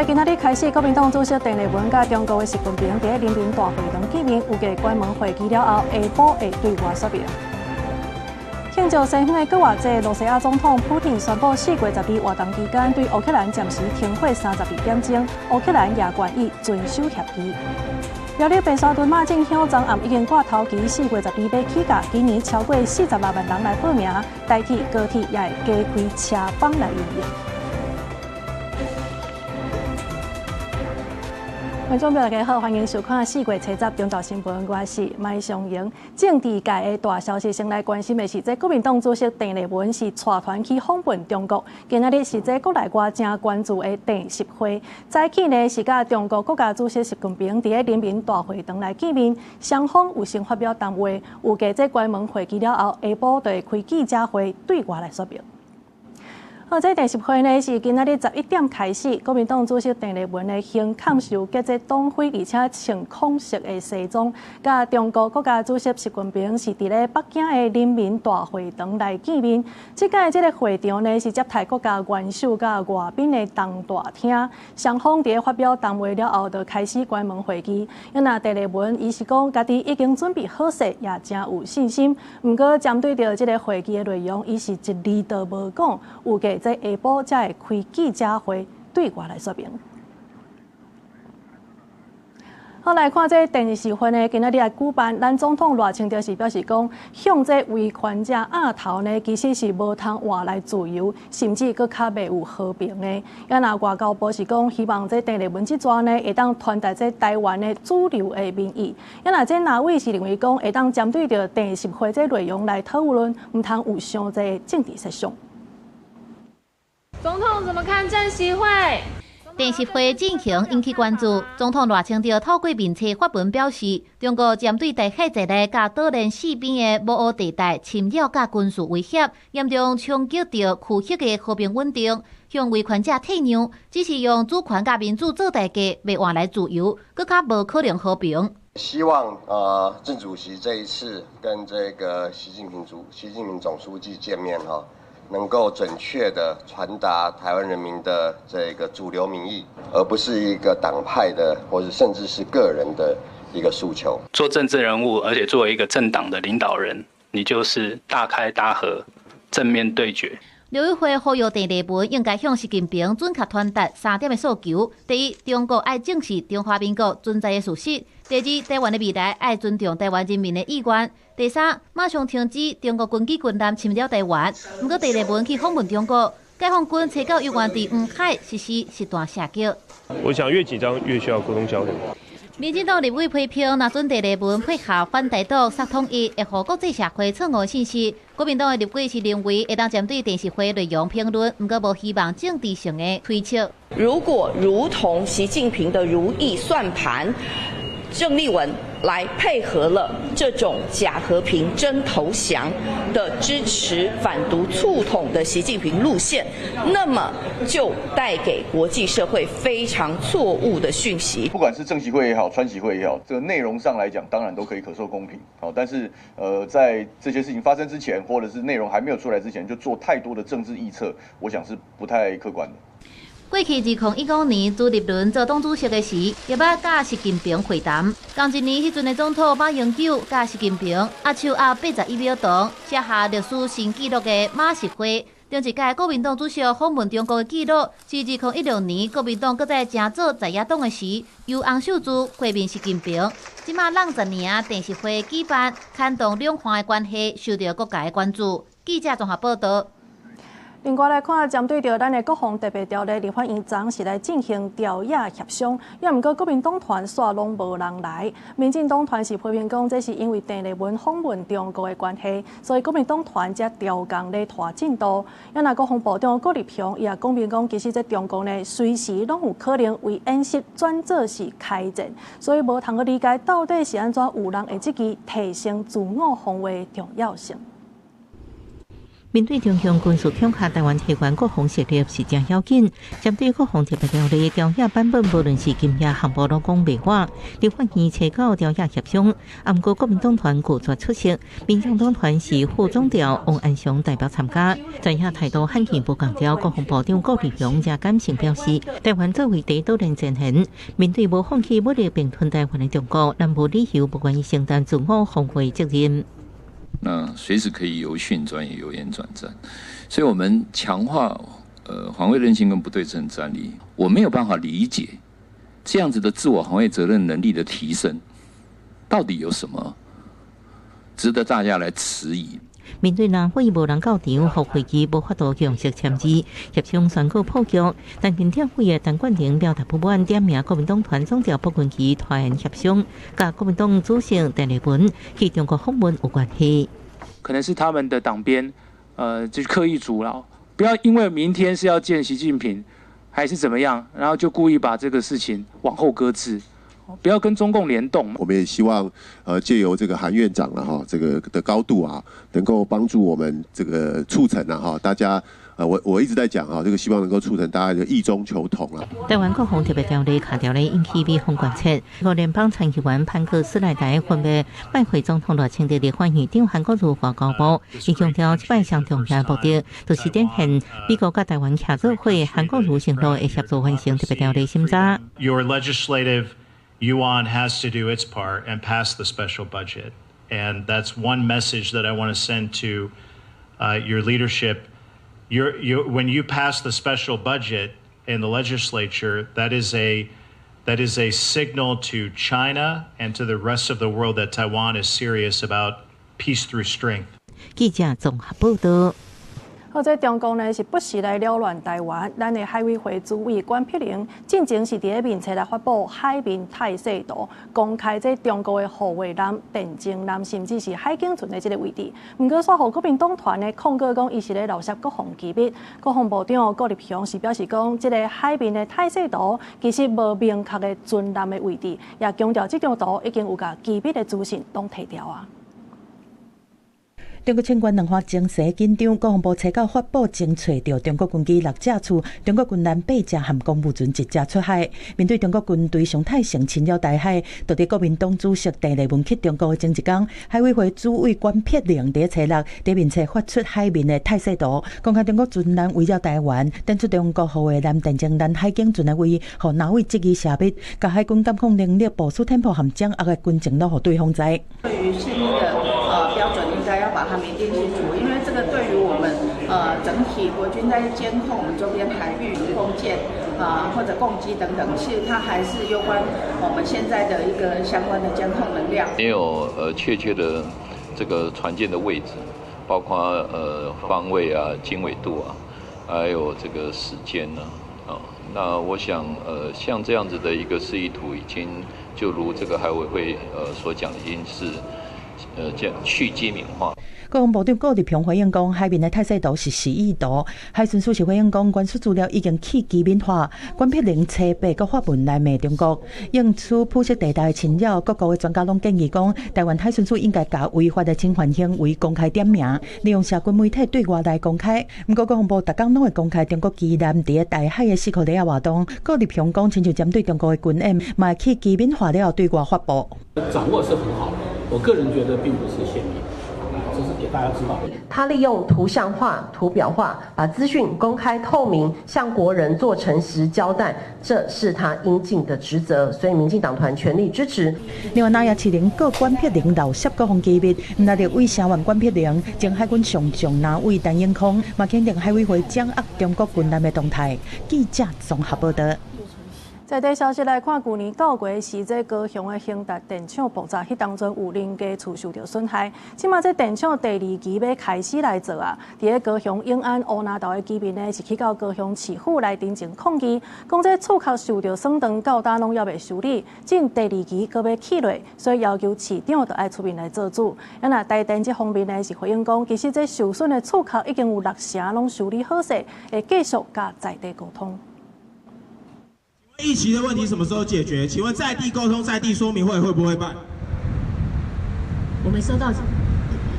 會今仔日開始，國民黨主席鄭麗文佮中國的習近平佇咧人民大會堂見面，預計關門會議了後，下晡會對外說明。慶祝西方的國外際，露西亞總統普廷宣布4月12活動期間對烏克蘭暫時停火32點鐘，烏克蘭也願意遵守協議。苗栗白沙屯媽祖廟昨暗已經掛頭旗，4月12欲起駕，今年超過46萬人來報名，台鐵、高鐵也會加開車班來營運。觀眾朋友大家好，歡迎收看4月七十中晝新聞，我是麥尚瑩。政治界的大消息，先來關心的是，這國民黨主席鄭麗文是帶團去訪問中國。今仔日是這國內外誠關注的鄭習會，早起呢是佮中國國家主席習近平佇咧人民大會堂來見面，雙方有先發表談話，預計這關門會議了後，下晡就會開記者會對外來說明。好，這電視會呢是今仔日11點開始，國民黨主席鄭麗文呢穿抗受結這黨徽，而且穿孔色的西裝，佮中國國家主席習近平是佇咧北京的人民大會堂來見面。這擺這个會場呢是接待國家元首佮外賓的東大廳，雙方佇咧發表談話了後，就開始關門會議。啊若鄭麗文伊是講家己已經準備好勢，也誠有信心。毋過針對著這个會議的內容，伊是一字都無講，預計這下晡才會開記者會對外來說明。好，來看這電視會呢，今仔日來舉辦，咱總統賴清德是表示講，向這維權者壓頭呢，其實是無通換來自由，甚至閣較袂有和平的。啊，若外交部是講，希望這鄭麗文這逝呢，會當傳達這台灣的主流的民意。啊，若這藍委是認為講，會當針對著電視會這內容來討論，毋通有傷濟政治設想。總統怎麼看鄭習會？電視會進行引起關注。總統賴清德透過面冊發文表示，中國針對台海在內佮島鏈四邊的模糊地帶侵擾佮軍事威脅，嚴重衝擊著區域的和平穩定。向維權者退讓，只是用主權佮民主做代價，袂換來自由，閣較無可能和平。希望鄭主席這一次跟這個習近平總書記見面哈，能夠準確地傳達台灣人民的這個主流民意，而不是一個黨派的，或者甚至是個人的一個訴求。做政治人物，而且作為一個政黨的領導人，你就是大開大合，正面對決。陸委會呼籲鄭麗文應該向習近平準確傳達三點的訴求：第一，中國愛正視中華民國存在的事實；第二，台灣的未來愛尊重台灣人民的意願；第三，馬上停止中國軍機軍艦侵擾台灣。毋過鄭麗文去訪問中國，解放軍吹到猶原佇黃海實施實彈射擊。我想越緊張越需要溝通交流。民進黨立委批評，若準鄭麗文配合反台獨、殺統一，會予國際社會錯誤信息。國民黨的立委是認為，會當針對電視會內容評論，毋過無希望政治性的推測。如果如同習近平的如意算盤，鄭麗文來配合了這種假和平真投降的支持反獨促統的習近平路線，那麼就帶給國際社會非常錯誤的訊息。不管是鄭習會也好，川習會也好，這個內容上來講，當然都可以可受公評。好，但是在這些事情發生之前，或者是內容還沒有出來之前，就做太多的政治臆測，我想是不太客觀的。過去2015年，朱立倫做黨主席的時，也捌佮習近平會談。仝一年，彼陣的總統馬英九佮習近平握手握81秒長，寫下歷史新紀錄的馬習會。頂一屆國民黨主席訪問中國的紀錄，是2016年國民黨閣再成做在野黨的時，由洪秀柱會面習近平。這馬攏10年電視會舉辦，牽動兩岸的關係，受著各界的關注。記者綜合報導。另外來看，針對著咱的國防特別條例，立法院昨是來進行朝野協商，也毋過國民黨團煞攏無人來。民進黨團是批評講，這是因為鄭麗文訪問中國的關係，所以國民黨團才調工咧拖進度。啊，若國防部長郭立雄伊也講明講，其實這中國呢，隨時攏有可能為演習轉做是開戰，所以無通去理解到底是按怎有人會質疑提升自我防衛重要性。面對中共軍事恐嚇，台灣提懸國防實力是誠要緊。針對國防特別條例條約版本，無論是金額項目攏講袂倚，立法院初九條約協商，毋過國民黨團拒絕出席，民進黨團是副總調王安祥代表參加。在野態度罕見無仝調，國防部長顧立雄也感性表示，台灣作為第一島鏈前線，面對無放棄武力併吞台灣的中國，咱無理由無願意承擔自我防衛責任。那隨時可以由訓轉演，由演轉戰，所以我們強化防衛韌性跟不對稱戰力，我沒有辦法理解這樣子的自我防衛責任能力的提升，到底有什麼值得大家來遲疑？面對南會無人到場，予會議無法度共識簽字，協商宣告破局。但行政會的陳冠廷表達不滿，點名國民黨團總召朴勛琦拖延協商，佮國民黨主席鄧麗文去中國訪問有關係。可能是他們的黨鞭，就刻意阻撓，不要因為明天是要見習近平，還是怎麼樣，然後就故意把這個事情往後擱置。不要跟中共聯動。我們也希望，借由這個韓院長了哈，這個的高度啊，能夠幫助我們這個促成啊哈，大家，我一直在講哈，這個希望能夠促成大家的異中求同啊。台灣國防特別條例卡條例引起美方關切，美國聯邦參議員潘克斯來台分別拜會總統賴清德、立法院長韓國瑜外交部，伊強調這擺上重要目的，就是展現美國佮台灣合作會韓國瑜承諾會協助完成特別條例審查。 Your legislative yuan has to do its part and pass the special budget. And that's one message that I want to send to your leadership. When you pass the special budget in the legislature, that is a signal to China and to the rest of the world that Taiwan is serious about peace through strength. 記者綜合報道。好，這中共呢是不時來擾亂台灣，咱的海委會主委關碧玲進前是佇咧面冊來發布海面態勢圖，公開這中國的護衛艦、電偵艦，甚至是海警船的這个位置。毋過，煞予國民黨團呢控告講，伊是咧漏洩國防機密。國防部長顧立雄是表示講，這个海面的態勢圖其實無明確的船艦的位置，也強調這張圖已經有共機密的資訊攏提掉啊。中國清關兩岸情勢緊張，國防部初九發布偵測著中國軍機六架次，中國軍艦八隻和公務船一隻出海。面對中國軍隊常態性侵擾台海，就佇國民黨主席鄭麗文去中國的前一工，海委會主委關碧玲佇初六佇面冊發出海面的態勢圖，公開中國軍艦圍繞台灣，展出中國護衛艦、電偵艦、海警船的位，予拿委質疑洩密，共海軍監控能力、部署店鋪和掌握的軍情攏予對方知。對於洩密的標準，應該要把它明定清楚，因為這個對於我們整體國軍在監控我們周邊海域、共艦啊或者共機等等，其實它還是攸關我們現在的一個相關的監控能量。沒有確切的這個船艦的位置，包括方位啊、經緯度啊，還有這個時間呢啊。那我想像這樣子的一個示意圖，已經就如這個海委會所講，已經是這去機敏化。國防部長顧立雄回應講，海面的態勢圖是示意圖。海巡署是回應講，原始資料已經去機敏化。關碧玲初八閣發文來罵中國，應處灰色地帶的侵擾。各國的專家攏建議講，台灣海巡署應該共違法的侵犯行為公開點名，利用社群媒體對外來公開。毋過國防部逐工攏會公開中國機艦佇台海的四箍里仔活動。顧立雄講，親像針對中國的軍演，嘛會去機敏化了後對外發布。掌握是很好的，我個人覺得並不是洩密。這是給大家知道。他利用圖像化、圖表化，把資訊公開透明，向國人做誠實交代，這是他應盡的職責。所以，民進黨團全力支持。另外，南亞市林告關碧玲漏洩國防機密，毋但立委聲援關碧玲，前海軍上將藍委陳永康嘛肯定海委會掌握中國軍艦的動態。記者綜合報道。在地消息來看，舊年九月時，這高雄的興達電廠爆炸，彼當陣有鄰家厝受著損害。這馬這電廠第二期欲開始來做啊！佇咧高雄永安烏拿島的居民呢，是去到高雄市府來陳情抗議，講這厝殼受著損斷，到今攏猶未修理，進第二期閣欲起落，所以要求市長著愛出面來做主。啊，若台電這方面呢，是回應講，其實這受損的厝殼已經有6成攏修理好勢，會繼續佮在地溝通。一期的問題什麼時候解決？請問在地溝通、在地說明會會不會辦？我們收到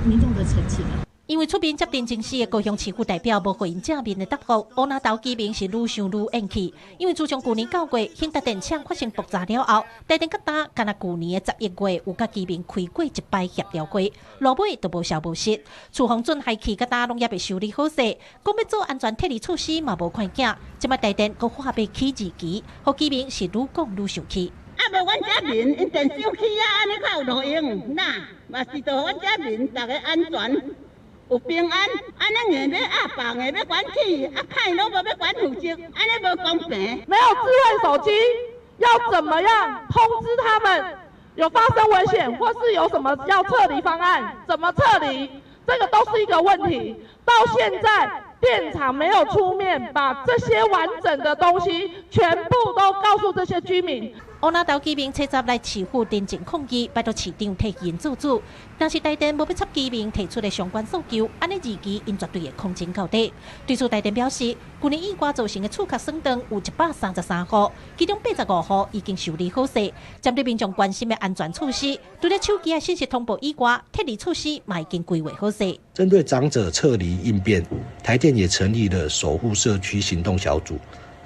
民眾的陳情。因為出面接陳情時的高雄市府代表無予𪜶正面的答覆，烏林島居民是愈想愈怨氣。因為自從舊年9月興達電廠發生爆炸了後，台電到今干焦舊年的11月有佮居民開過一擺協調會，落尾都無消無息。廚房準海氣到今攏猶未修理好勢，講欲做安全撤離措施嘛無看見。這擺台電閣話欲起二期，予居民是愈講愈生氣。啊，無阮遮民，𪜶電傷起啊，按呢較有路用，那嘛是著阮遮民逐家安全。有平安，按呢硬欲壓霸，硬欲管起，啊，歹攏無欲管負責，按呢無公平。沒有智慧手機，要怎麼樣通知他們有發生危險，或是有什麼要撤離方案？怎麼撤離？這個都是一個問題。到現在電廠沒有出面，把這些完整的東西全部都告訴這些居民。烏林島居民初十來市府陳情抗議，拜託市長替𪜶做主。但是台電無欲插居民提出的相關訴求，按呢二期𪜶絕對會抗爭到底。對此台電表示，舊年意外造成的厝殼損斷有133戶，其中85戶已經修理好勢。針對民眾關心的安全措施，除了手機的信息通報以外，撤離措施嘛已經規劃好勢。針對長者撤離應變，台電也成立了守護社區行動小組，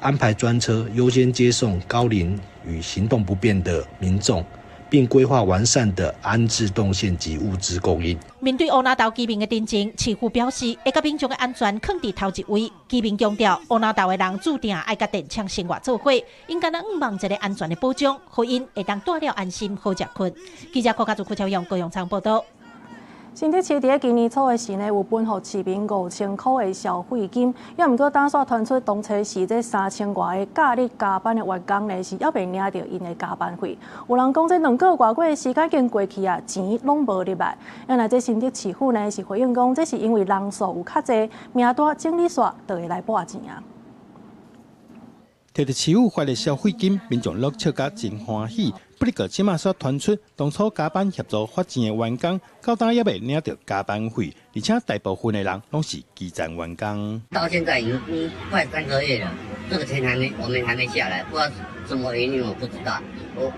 安排專車優先接送高齡與行動不便的民眾，並規劃完善的安置動線及物資供應。面對烏林島居民的陳情，市府表示會共民眾的安全放佇頭一位。居民強調，烏林島的人注定愛佮電廠生活做伙，𪜶干焦向望一个安全的保障，予𪜶會當蹛了安心好食睏。記者郭家祖、郭朝陽、高永昌報道。新竹市佇咧今年初的時呢，有分予市民5000箍的消費金，也毋過當煞傳出當初時這3000外个假日加班的員工呢，是猶未領著𪜶的加班費。有人講這2個外過的時間已經過去啊，錢攏無入來。原來這新竹市府呢是回應講，這是因為人數有較濟，名單整理煞就會來撥錢啊。摕著市府發的消費金，民眾攏笑甲真歡喜。不過，這馬煞傳出當初加班協助發錢的員工，到今猶未領著加班費，而且大部分的人攏是基層員工。到現在已經快3個月了，這個錢還沒，我們還沒下來，不知道什麼原因，我不知道。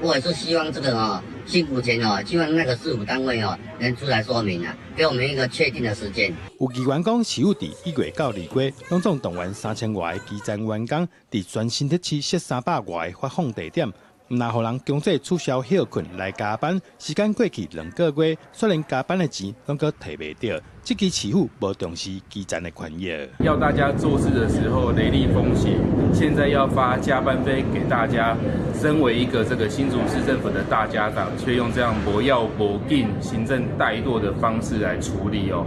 我也是希望這個哦辛苦錢哦，希望那個市府單位哦能出來說明啊，給我們一個確定的時間。有議員講，市府佇1月到2月，攏總動員3000外个基層員工，佇全新竹市設300外个發放地點。毋但予人強制取消歇睏來加班，時間過去2個月，煞連加班的錢攏閣提袂著。這支市府無重視基層的權益。要大家做事的時候雷厲風行，現在要發加班費給大家，身為一個這個新竹市政府的大家長，卻用這樣無要無緊、行政怠惰的方式來處理哦。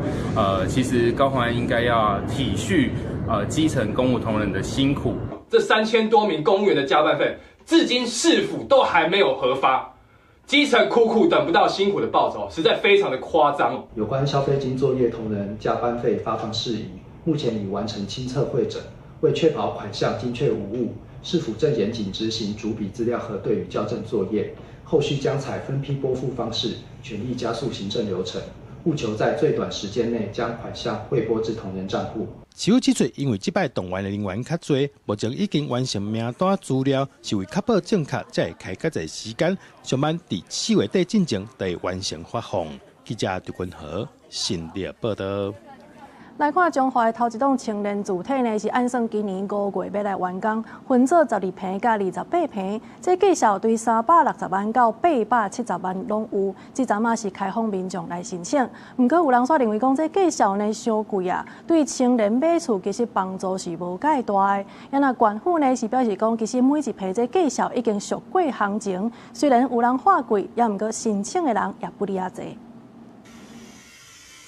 其實高虹安應該要體恤基層公務同仁的辛苦。這3000多名公務員的加班費，至今市府都還沒有核發，基層苦苦等不到辛苦的報酬，實在非常的誇張。有關消費金作業同仁加班費發放事宜，目前已完成清冊彙整，為確保款項精確無誤，市府正嚴謹執行逐筆資料核對與校正作業，後續將採分批撥付方式，全力加速行政流程，務求在最短時間內將款項匯撥至同仁賬戶。市府指出，因為這擺動員的人員較濟，目前已經完成名單資料，是為確保正確，才會開較濟時間。上慢佇4月底進前就會完成發放。記者劉君和新竹報道。來看彰化的頭一棟青年住宅呢，是按算今年5月欲來完工，分做12坪佮28坪，這價數對360萬到870萬攏有。這陣仔是開放民眾來申請，毋過有人煞認為講這價數呢傷貴啊，對青年買厝其實幫助是無蓋大的。啊若縣府呢是表示講，其實每一坪這價數已經俗過行情，雖然有人喊貴，也毋過申請的人也不離遐濟。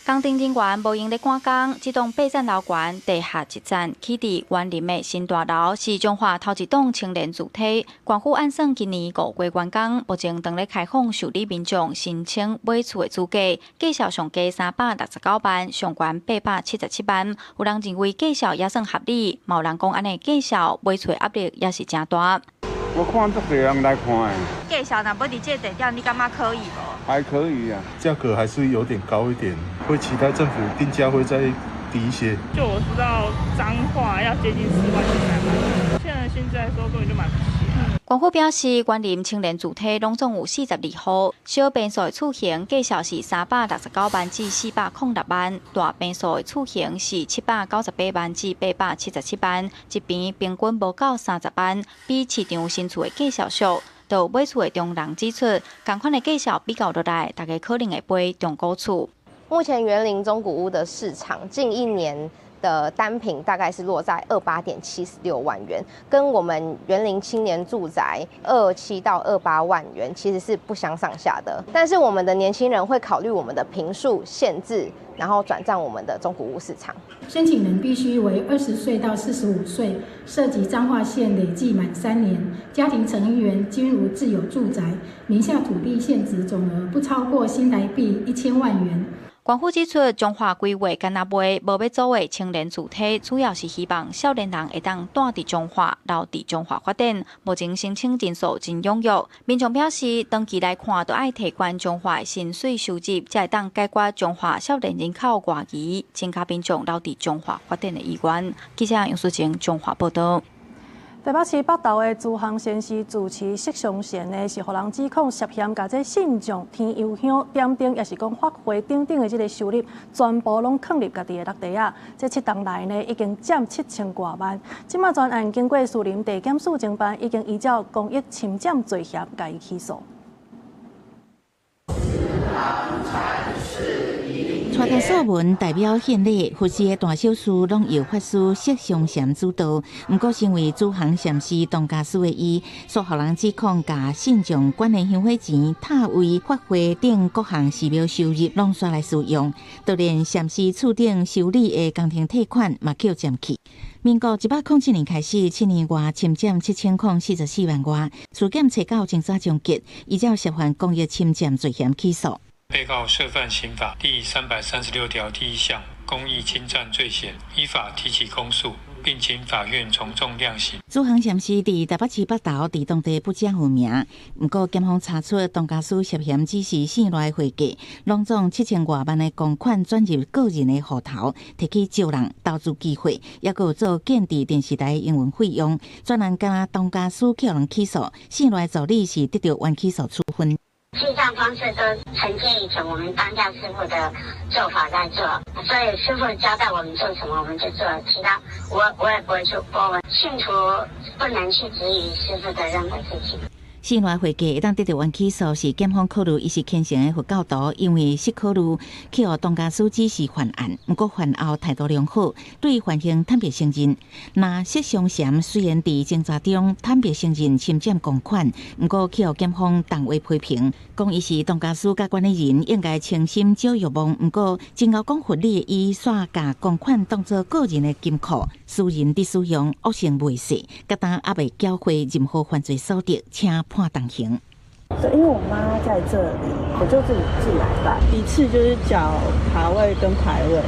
工程人員無閒咧趕工，這棟八層樓懸地下一層起佇員林的新大樓，是彰化頭一棟青年住宅。縣府按算今年5月完工，目前正咧開放受理民眾申請買厝的資格，價數上低369萬，上懸877萬。有人認為價數也算合理，嘛有人講按呢價數買厝壓力也是誠大。我看足濟人來看的。價數若欲佇這地點，你感覺可以無？還可以啊，價格還是有點高一點，會期待政府定價會再低一些。就我知道彰化要接近4萬才買，現在現在說根本就買不起。县府表示，员林青年住宅拢总有42户，小坪数的厝型价数是369万至406万，大坪数的厝型是798万至877万，一坪平均无到30万，比市场新厝的价数俗。就买厝的中人指出，仝款的价数比较落来，大家可能会买中古厝。目前员林中古屋的市场，近一年的单坪大概是落在28.76万元，跟我们员林青年住宅27到28万元其实是不相上下的。但是我们的年轻人会考虑我们的坪数限制，然后转战我们的中古屋市场。申请人必须为20岁到45岁，涉及彰化县累计满3年，家庭成员均无自有住宅，名下土地现值总额不超过新台币1000万元。县府指出，彰化规划干焦卖无欲组的青年住宅，主要是希望少年人会当蹛伫彰化，留伫彰化发展。目前申请人数真踊跃，民众表示，长期来看，著爱提悬彰化的薪水收入，才会当解决彰化少年人口外移，增加民众留伫彰化发展的意愿。记者杨淑晴彰化报道。台北市北投的慈航禅寺住持释尚贤呢，是予人指控涉嫌共这信众添油香、点灯，抑是讲法会等等的这个收入，全部拢囥入家己的落袋仔。这7冬来呢，已经占7000外万。这马全案经过士林地检署侦办，已经依照公益侵占罪嫌，共伊起诉。带台素文代表献礼，佛寺的大小事拢由法师释尚贤主导。毋过，身为慈航禅寺当家师的伊，煞予人指控共信众捐的香火钱、塔位、法会等各项寺庙收入拢煞来私用，就连禅寺厝顶修理的工程退款嘛予占去。民国107年开始，7年外侵占7044万外，事件查到侦查终结，依照涉犯公益侵占罪嫌起诉。被告涉犯刑法第336条第一项公益侵占罪嫌，依法提起公诉，并请法院从重量刑。慈航禅寺伫台北市北投，伫当地不遮有名。毋过，检方查出当家师涉嫌指示寺内会计，拢总7000外万的公款转入个人的户头，提去招人投资机会，抑阁有做建制电视台营运费用。专案敢若当家师予人起诉，寺内助理是得著原起诉处分。记账方式都承接以前我们当家师傅的做法在做，所以师傅交代我们做什么我们就做，其他我也不会去过问。信徒不能去质疑师傅的任何事情。寺内会计会当得著原起诉，是检方考虑伊是虔诚的佛教徒，因为失考虑去予当家师指示犯案，毋过犯后态度良好，对犯行坦白承认。若释尚贤虽然伫侦查中坦白承认侵占公款，毋过去予检方重话批评，讲伊是当家师佮管理人，应该清心少欲望。毋过真𠢕讲佛理的伊，煞共公款当做个人的金库，私人伫使用，恶性未洗，佮当犹未缴回任何犯罪所得，请判重刑。对，因为我妈在这里，我就自己进来拜。一次就是缴塔位跟牌位，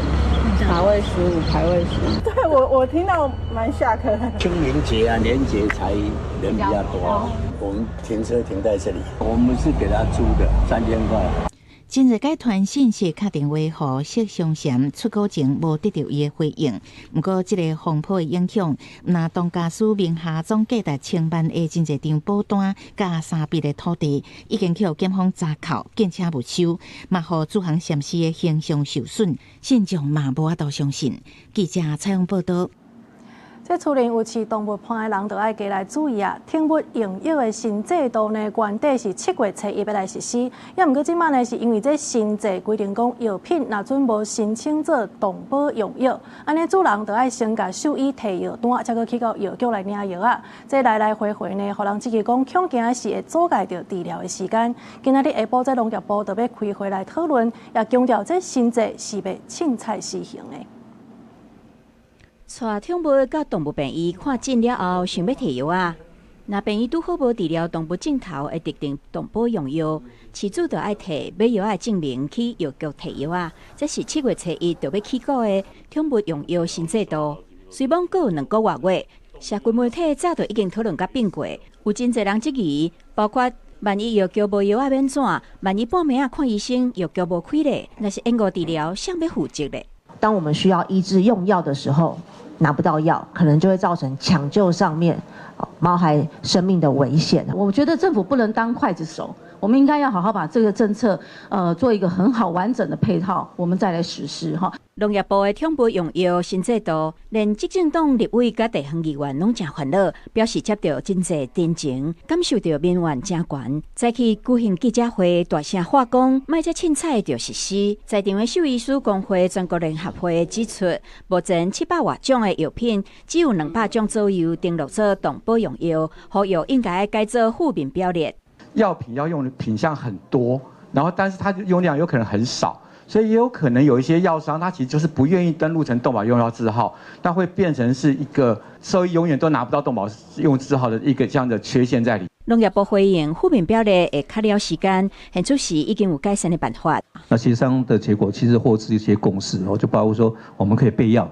塔位15，牌位15。对，我听到蛮吓客的。清明节啊，年节才人比较多。我们停车停在这里，我们是给他租的3000块。真济摆传信息敲电话予释尚贤出国前无得著伊的回应。毋过，这个风波的影响，毋若当家师名下总价值千万的真济张保单，佮3笔的土地，已经去予检方查扣，禁车没收，嘛予慈航禅寺的形象受损，信众嘛无法度相信。记者采访报道。这厝里有饲动物伴的人，就爱加来注意啊！宠物用药的新制度呢，原底是7月初1欲来实施，抑毋过这马呢，是因为这新制规定讲，药品若准无申请做动保用药，按呢主人就爱先共兽医提药单，才阁去到药局来领药仔。这来来回回呢，予人质疑讲，恐惊是会阻碍著治疗的时间。今仔日下晡这农业部就欲开会来讨论，也强调这新制是欲凊彩施行的。带宠物到动物病院看诊了后，想欲提药仔。若病院拄好无治疗动物症头的特定动保用药，饲主就爱提买药仔的证明去药局提药仔。这是7月初1就欲起鼓的宠物用药新制度。虽罔阁有2个外月，社群媒体早就已经讨论甲变过，有真济人质疑，包括万一药局无药仔欲按怎？万一半暝仔看医生，药局无开咧，若是延误治疗，谁欲负责咧？当我们需要医治用药的时候，拿不到药，可能就会造成抢救上面，冒害生命的危險。我覺得政府不能當劊子手，我們應該要好好把這個政策，做一個很好完整的配套，我們再來實施哈。農業部的寵物用藥新制度，連執政黨立委佮地方議員攏誠煩惱，表示接著真濟陳情，感受著民怨誠懸。早起舉行記者會，大聲喊講，莫遮凊彩就實施。在場的獸醫師公會全國聯合會指出，目前700外種的藥品，只有200種左右登錄做動保用藥，呼籲應該改做負面表列。藥品要用的品項很多，然後但是它用量有可能很少。所以也有可能有一些藥商，他其實就是不願意登錄成動保用藥字號，那會變成是一個獸醫永遠都拿不到動保用字號的一個這樣的缺陷在裡。農業部回應負面表列會較了時間，現此時已經有改善的辦法。那協商的結果其實獲致一些共識，就包括說我們可以備藥，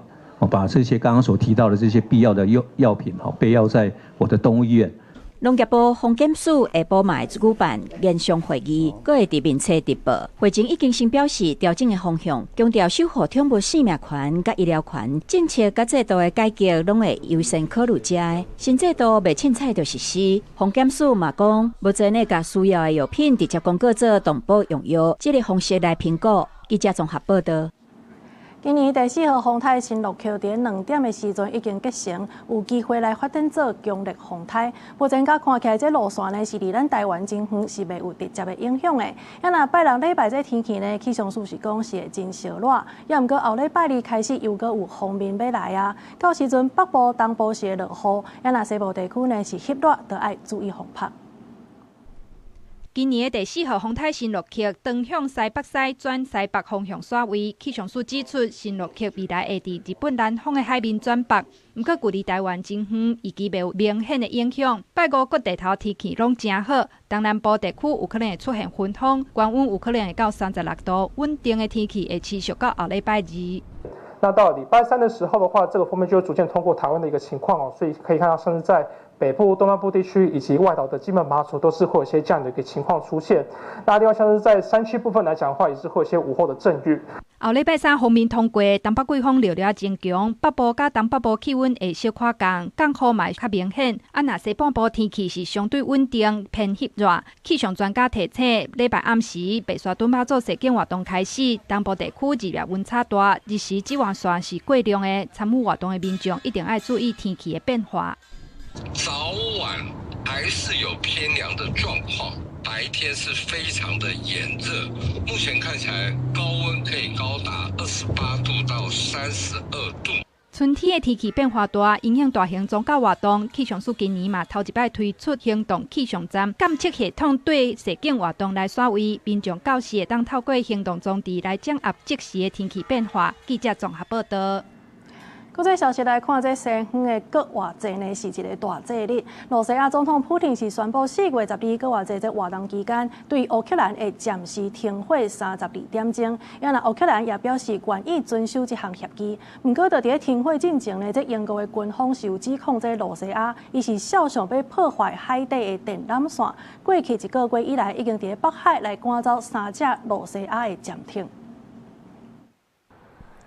把這些剛剛所提到的這些必要的藥品，備藥在我的動物醫院。農業部防檢署下晡嘛會舉辦研商會議，閣會佇面冊直播。會前已經先表示調整的方向，強調守護寵物生命權佮醫療權，政策佮制度的改革攏會優先考慮這个。新制度袂凊彩就實施。防檢署嘛講，目前會共需要的藥品直接公告做動保用藥，這個方式來評估。記者綜合報導。今年第四號風颱新樂曲佇2點的時陣已經結成，有機會來發展做強烈風颱。目前佮看起來，這路線呢是離咱台灣真遠，是袂有直接的影響的。啊，若拜六禮拜這天氣呢，氣象署是講是會真燒熱，也毋過後禮拜二開始又閣有鋒面欲來啊。到時陣北部、東部是會落雨，啊，若西部地區呢是翕熱，著愛注意防曬。今年的第四號風颱新樂曲，轉向西北西轉西北方向徙位。氣象署指出，新樂曲未來會佇日本南方的海面轉北，毋過距離台灣真遠，預期袂有明顯的影響。拜五各地頭天氣攏誠好，東南部地區有可能會出現雲風，高溫有可能會到36度，穩定的天氣會持續到後禮拜二。那到禮拜三的時候的話，這個鋒面就會逐漸通過台灣的一個情況哦，所以可以看到，甚至在北部、東半部地區以及外島的金門、馬祖都是會有一些這樣的一個情況出現。那另外像是在山區部分來講的話，也是會有一些午後的陣雨。後禮拜三鋒面通過，東北季風掠掠增強，北部佮東北部氣溫會小可降，降雨嘛會較明顯。啊，若西半部天氣是相對穩定，偏翕熱。氣象專家提醒，禮拜暗時白沙屯媽祖踅景活動開始，東部地區日夜溫差大，日時紫外線是過量的，參與活動的民眾一定愛注意天氣的變化。早晚還是有偏涼的狀況，白天是非常的炎熱。目前看起來高溫可以高達28度到32度。春天的天氣變化大，影響大型宗教活動。氣象署今年嘛頭一擺推出行動氣象站監測系統，對踅景活動來徙位，民眾到時會當透過行動裝置來掌握即時的天氣變化。記者綜合報導。國際消息來看，這西方的復活節呢是一個大節日。羅西亞總統普廷是宣布4月12復活節這活動期間，對烏克蘭會暫時停火32點鐘。啊，若烏克蘭也表示願意遵守這項協議。毋過，佇咧停火進前呢，這英國的軍方是有指控這羅西亞，伊是肖想欲破壞海底的電纜線。過去一個月以來，已經佇咧北海來趕走三隻羅西亞的艦艇。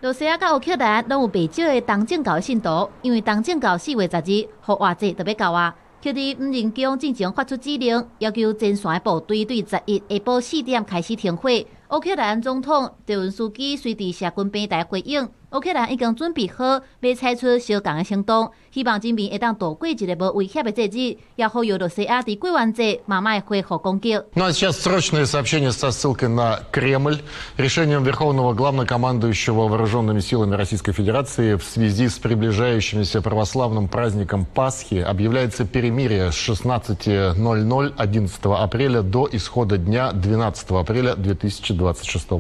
羅西亞佮烏克蘭攏有袂少的東正教信徒，因為東正教4月12復活節就欲到啊。克里姆林宮進前發出指令，要求前線的部隊對11下晡4點開始停火。烏克蘭總統澤倫斯基隨佇社群平台回應，烏克蘭已經準備好，欲採取相仝的行動，希望人民會當度過一个無威脅的節日，也呼籲羅西亞佇過完節嘛莫恢復攻擊。 Ну а сейчас срочное сообщение со ссылкой на Кремль. Решением Верховного Главнокомандующего Вооруженными силами Российской Федерации в связи с приближающимся православным праздником Пасхи объявляется перемирие с 16:00 11 апреля до исхода дня 12 апреля 2026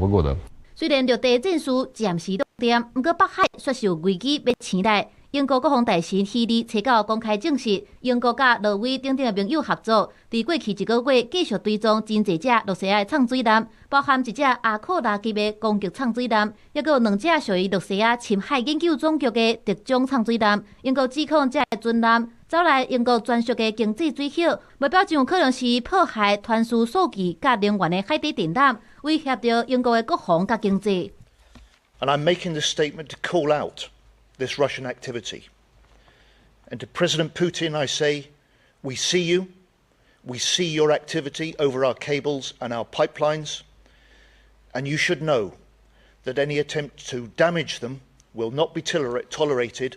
года. 雖然陸地戰事暫時凍定，毋過北海煞是有危機欲生來。英國國防大臣希利初九公開證實，英國佮挪威等等的盟友合作，佇過去一個月繼續追蹤真濟隻羅西亞的藏水艦，包含一隻阿庫拉級的攻擊藏水艦，抑閣有兩隻屬於羅西亞深海研究總局的特種藏水艦。英國指控這个船艦走來英國專屬的經濟水域，目標真有可能是破壞傳輸數據佮能源的海底電纜，威脅著英國的國防佮經濟。 And I'm making this statement to call out this Russian activity. And to President Putin, I say, We see you. We see your activity over our cables and our pipelines. And you should know that any attempt to damage them will not be tolerated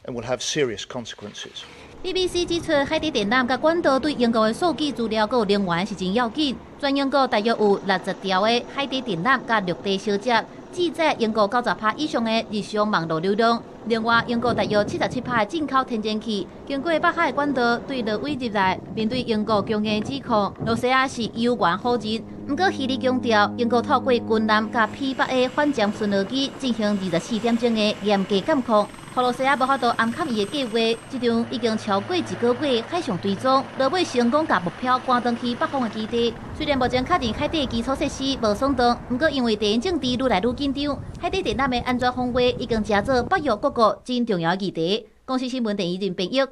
and will have serious consequences. BBC 指出，海底電纜佮管道對英國的數據資料閣有能源是真要緊。全英國大約有60條的海底電纜佮陸地相接，只佔英國90趴以上的日常網路流量。另外，英國大約77趴的進口天然氣經過北海管道對挪威入來，面對英國強硬指控，露西亞是猶原否認。毋過，希利強調，英國透過軍艦佮 P 八 A 反潛巡邏機進行24點鐘的嚴格監控，予露西亞無法度暗崁伊的計畫。這場已經超過一個月海上追蹤，落尾成功共目標趕轉去北方的基地。雖然目前確認海底基礎設施無損斷，毋過因為地緣政治愈來愈緊張，海底電纜的安全防衛已經成做北約各國真重要議題。公視新聞鄭怡仁編譯。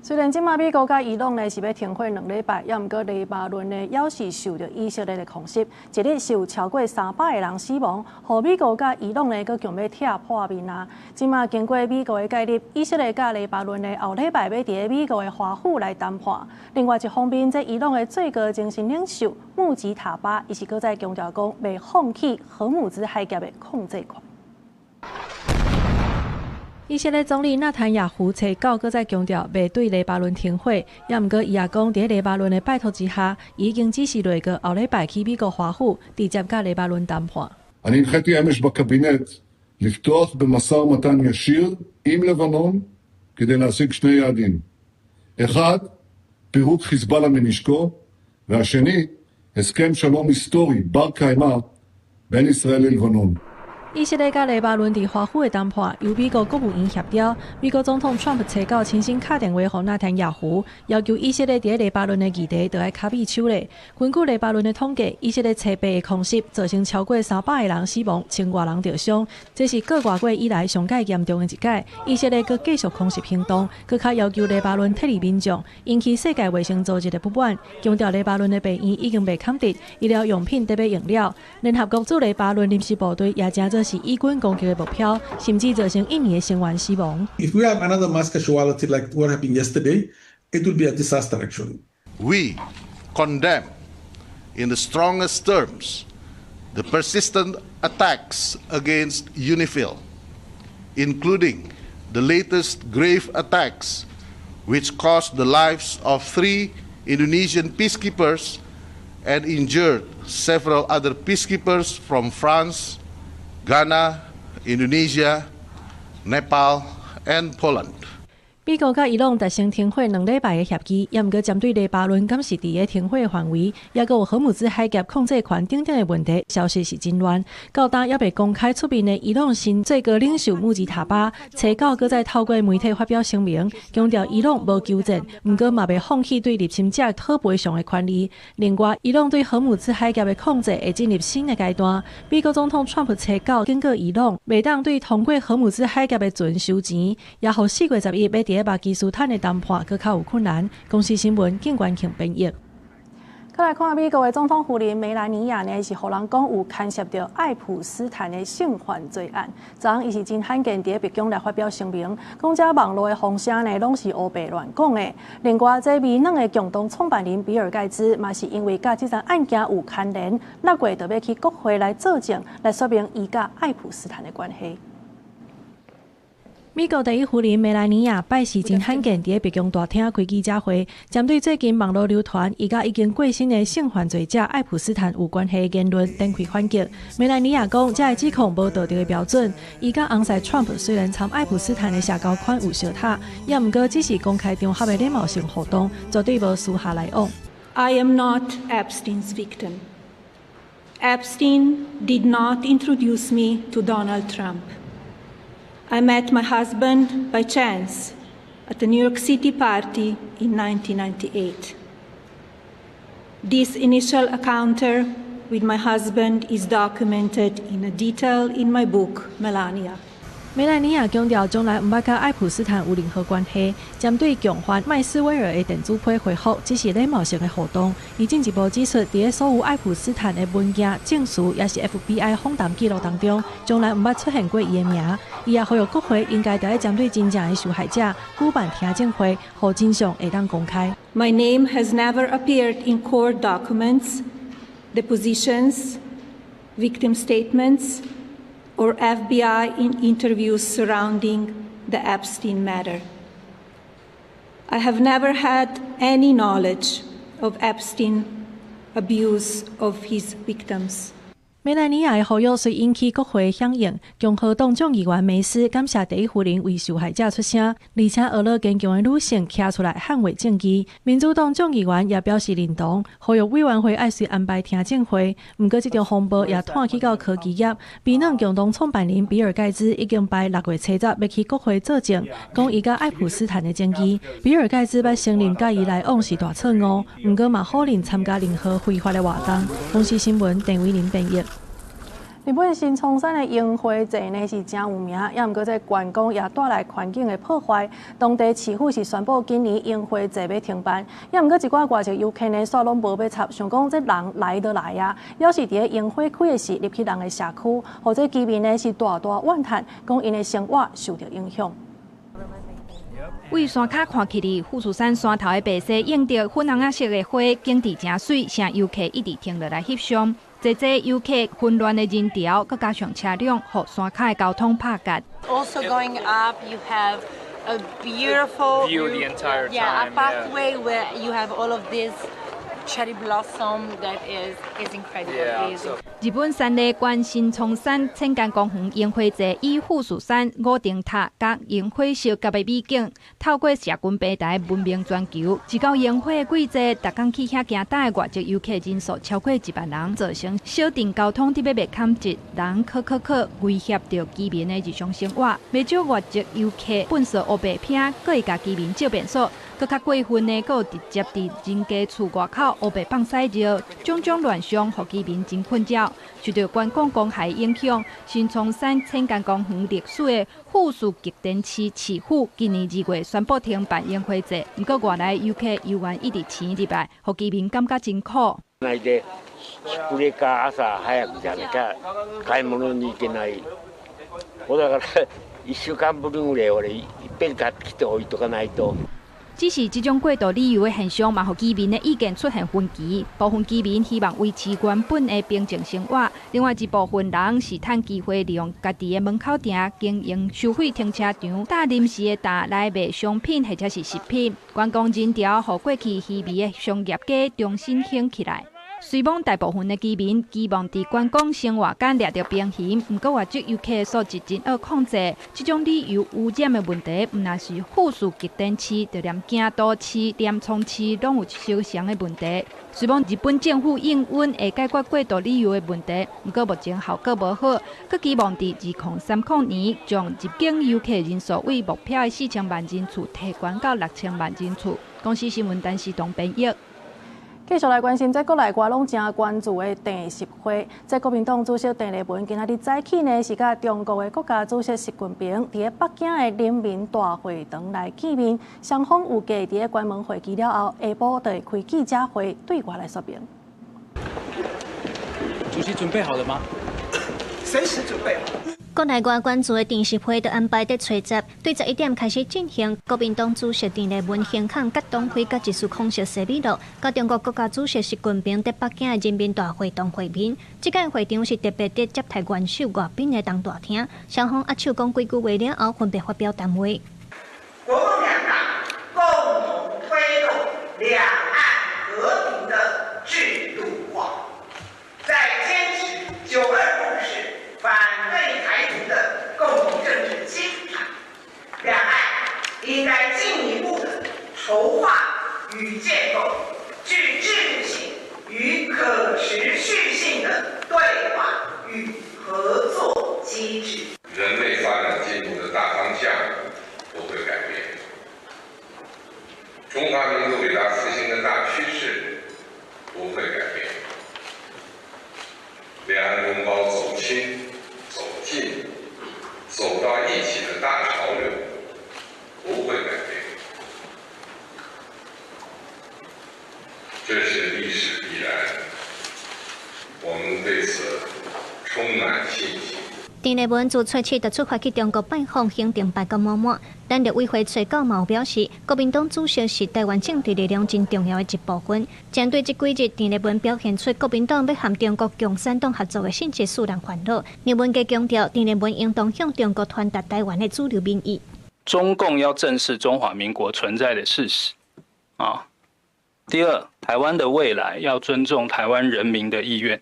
雖然這馬美國佮伊朗呢是欲停火2禮拜，猶毋過黎巴嫩呢猶是受著以色列的空襲，一日是有超過300個人死亡，予美國佮伊朗呢閣強欲拆破面啊！這馬經過美國的介入，以色列佮黎巴嫩呢後禮拜欲佇美國的華府來談判。另外一方面，這伊朗的最高精神領袖穆吉塔巴，伊是閣再強調講，袂放棄荷姆茲海峽的控制權。以色列總理納坦雅胡初九閣再強調，袂對黎巴嫩停火，猶毋過伊也講，佇黎巴嫩的拜託之下，已經指示內閣後禮拜去美國華府，直接佮黎巴嫩談判。 אני הנחיתי אמש בקבינט לפתוח במשא ומתן ישיר עם לבנון כדי להשיג שני יעדים. אחד, פירוק חיזבאללה מנשקו, והשני, הסכם שלום היסטורי בר קיימא בין ישראל ללבנון. 以色列佮黎巴嫩佇華府的談判，由美國國務院協調。美國總統川普初九親身敲電話予納坦雅胡，要求以色列佇黎巴嫩的議題著愛跤尾手咧。根據黎巴嫩的統計，以色列初八的空襲造成超過300個人死亡，千外人著傷，這是個外月以來上蓋嚴重的一擺。以色列閣繼續空襲行動，閣較要求黎巴嫩撤離民眾，引起世界衛生組織的不滿，強調黎巴嫩的病院已經袂堪得，醫療用品得欲用了。聯合國駐黎巴嫩臨時部隊也成做是以軍攻擊的目標，甚至造成印尼的成員死亡。 If we have another mass casualty like what happened yesterday, it will be a disaster actually. We condemn in the strongest terms the persistent attacks against UNIFIL, including the latest grave attacks which cost the lives of three Indonesian peacekeepers and injured several other peacekeepers from France, Ghana, Indonesia, Nepal, and Poland. 美國佮伊朗達成停火2禮拜的協議，猶毋過針對黎巴嫩敢是佇咧停火範圍，抑閣有荷姆茲海峽控制權等等的問題，消息是真亂。到今猶未公開出面的伊朗新最高領袖穆吉塔巴，初九閣再透過媒體發表聲明，強調伊朗無求戰，毋過嘛袂放棄對入侵者討賠償的權利。另外，伊朗對荷姆茲海峽的控制會進入新的階段。美國總統川普初九警告伊朗，袂當對通過荷姆茲海峽的船收錢，也予4月11欲佇巴基斯坦的談判閣較有困難。公視新聞景關慶編譯。閣來看美國的總統夫人梅蘭妮亞呢，是予人講有牽涉著愛普斯坦的性犯罪案。昨昏伊是真罕見佇白宮來發表聲明，講這網路的風聲呢，攏是烏白亂講的。另外，這微軟的共同創辦人比爾蓋茨嘛是因為佮這樁案件有牽連，6月就欲去國會來作證，來說明伊佮愛普斯坦的關係。美國第一夫人梅蘭妮亞拜四真罕見佇白宮大廳開記者會，針對最近網路流傳伊佮已經過身的性犯罪者愛普斯坦有關係的言論展開反擊。梅蘭妮亞講，這个指控無道德的標準。伊佮翁婿川普雖然參愛普斯坦的社交圈有相拍，猶毋過只是公開場合的禮貌性互動，絕對無私下來往。 I am not Epstein's victim. Epstein did not introduce me to Donald Trump. I met my husband by chance at a New York City party in 1998. This initial encounter with my husband is documented in a detail in my book, Melania. 梅蘭妮亞強調，從來毋捌佮愛普斯坦有任何關係。針對共犯麥斯威爾的電子批回覆，只是禮貌性的互動。伊進一步指出，佇咧所有愛普斯坦的文件、證詞，抑是 FBI 訪談記錄當中，從來毋捌出現過伊的名。伊也呼籲國會應該佇咧針對真正的受害者舉辦聽證會，予真相會當公開。 My name has never appeared in court documents, depositions, victim statements, or FBI in interviews surrounding the Epstein matter. I have never had any knowledge of Epstein abuse of his victims. 梅蘭妮亞的呼籲雖引起國會響應，共和黨眾議員梅斯感謝第一夫人為受害者出聲，而且呵咾堅強的女性徛出來捍衛正義。民主黨眾議員也表示認同，呼籲委員會愛隨安排聽證會。毋過，這場風暴也湠去到科技業，微軟共同創辦人比爾蓋茨已經排6月70欲去國會作證，講伊佮愛普斯坦的爭議。比爾蓋茨捌承認佮伊來往是大錯誤，毋過嘛否認參加任何非法的活動。公視新聞鄧偉林編譯。日本新松山的櫻花祭呢是誠有名，抑毋過這觀光也帶來環境的破壞。當地市府是宣布今年櫻花祭欲停辦，抑毋過一寡外籍遊客呢，煞攏無欲插，想講這人來就來啊，猶是佇咧櫻花開的時入去人的社區，予這居民呢是大大怨嘆，講𪜶的生活受著影響。對山跤看起來，富士山山頭的白色映著粉紅仔色的花，景緻誠媠，成遊客一直停落來翕相。濟濟遊客混亂的人潮，閣加上車輛，予山跤的交通拍結。 Also going up, you have a beautiful view the entire time. Yeah, a pathway where you have all of this cherry blossom that is incredible. 日本山梨縣新松山淺間公園櫻花祭以富士山五重塔佮櫻花相結的美景，透過社群平台聞名全球。一到櫻花季節，逐工去遐行踏的外籍遊客人數超過1萬人，造成小鎮交通佇欲袂坎擠，人可可可威脅著居民的日常生活。袂少外籍遊客糞掃烏白拚，閣會共居民借便所。閣較過分的，閣有直接佇人家厝外口烏白放屎尿，種種亂象，予居民真困擾。受著觀光公害影響，新松山淺間公園歷史的富士急電市市府今年2月宣布停辦櫻花祭，毋過外來遊客猶原一直跣入來，予居民感覺真苦。ないでこれか朝早くじゃなきゃ買い物に行けない。だから1週間分ぐらい俺いっぺん買ってきて置いとかないと。只是這種過度旅遊的現象，嘛予居民的意見出現分歧。部分居民希望維持原本的平靜生活，另外一部分人是趁機會利用家己的門口埕經營收費停車場，搭臨時的擔來賣商品或者是食品。觀光人潮，予過去稀微的商業街重新興起來。雖罔大部分的居民期望佇觀光生活間掠著平衡，毋過外籍遊客素質真惡控制，這種旅遊污染的問題，毋但是富士急電市，就連京都市、鎌倉市攏有相像的問題。雖罔日本政府應允會解決過度旅遊的問題，毋過目前效果無好，閣期望佇2030年將入境遊客人數對目標的4000萬人次提懸到6000萬人次。公視新聞陳時東編譯。繼續來關心，這國內外攏誠關注的鄭習會，這國民黨主席鄭麗文今仔日早起呢，是佮中國的國家主席習近平佇咧北京的人民大會堂來見面，雙方預計佇咧關門會議了後，下晡就會開記者會對外來說明。主席準備好了嗎？隨時準備好。國內外關注的鄭習會就安排佇初十，對11點開始進行。國民黨主席鄭麗文、先看佮黨魁佮技術控席西米露，佮中國國家主席習近平佇北京的人民大會堂會面。這屆會場是特別佇接待元首外賓的東大廳，雙方握手講幾句話了後，分別發表談話。國共兩黨共同推動兩岸和平的制度化，在堅持九二共識、反對台獨的共同政治基礎上，兩岸應該進一步的籌劃與建構具制度性與可持續性的對話與合作機制。人類發展進步的大方向不會改變，中華民族偉大復興的大趨勢不會改變，兩岸同胞走親、走近、走到一起的大潮流不會改變，這是歷史必然，我們對此充滿信心。鄭麗文自初七就出發去中國拜訪，行程排甲滿滿。咱陸委會崔教嘛有表示，國民黨主席是台灣政治力量真重要的一部分。針對這幾日，鄭麗文表現出國民黨欲和中國共產黨合作的性質，使人煩惱。葉文傑強調，鄭麗文應當向中國傳達台灣的主流民意。中共要正視中華民國存在的事實啊。第二，台灣的未來要尊重台灣人民的意願。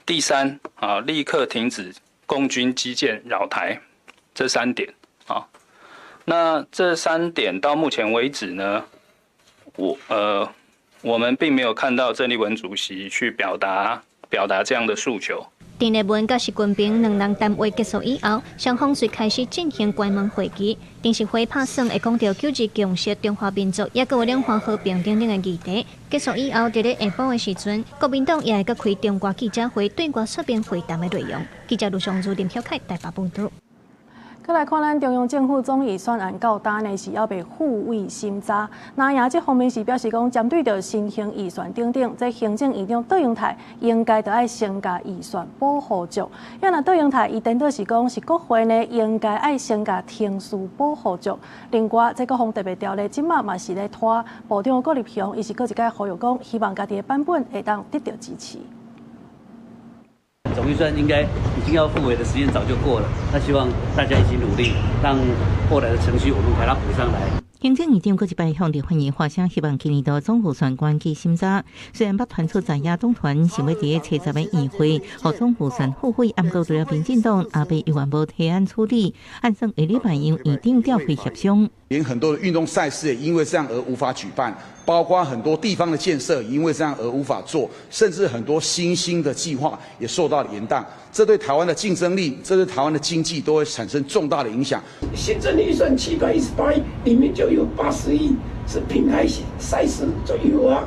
第三啊，立刻停止共軍機艦擾台，這三點啊，那這三點到目前為止呢，我們並沒有看到鄭麗文主席去表達這樣的訴求。鄭麗文佮習近平兩人談話結束以後，雙方遂開始進行關門會議。電視會拍算會講著九二共識、中華民族，抑閣有兩岸和平等等的議題。結束以後，佇咧下晡的時陣，國民黨也會閣開中外記者會，對外說明會談的內容。記者盧尚如、林曉凱台北報導。閣來看咱中央政府總預算案到今呢是猶未付委審查。那也這方面是表示講，針對著新型預算等等，這行政院長卓榮泰應該著愛先共預算保護局。因為卓榮泰伊顛倒是講，是國會呢應該愛先共程序保護局。另外，這國防特別條例這馬嘛是咧拖，部長郭立雄伊是閣一擺呼籲講，希望家己的版本會當得到支持。總預算應該已經要付委的時間早就過了，那希望大家一起努力，讓後來的程序我們把它補上來。行政院長閣一擺向立法院發聲，希望今年度總預算關機審查。雖然捌傳出在野黨團想欲佇咧初十的院會，予總預算付委，毋過除了民進黨阿伯猶原無提案處理，按算下禮拜由院長調會協商。連很多的運動賽事也因為這樣而無法舉辦，包括很多地方的建設因為這樣而無法做，甚至很多新興的計劃也受到了延宕。這對台灣的競爭力，這對台灣的經濟都會產生重大的影響。行政預算718億，裡面就有80億是品牌賽事就有啊，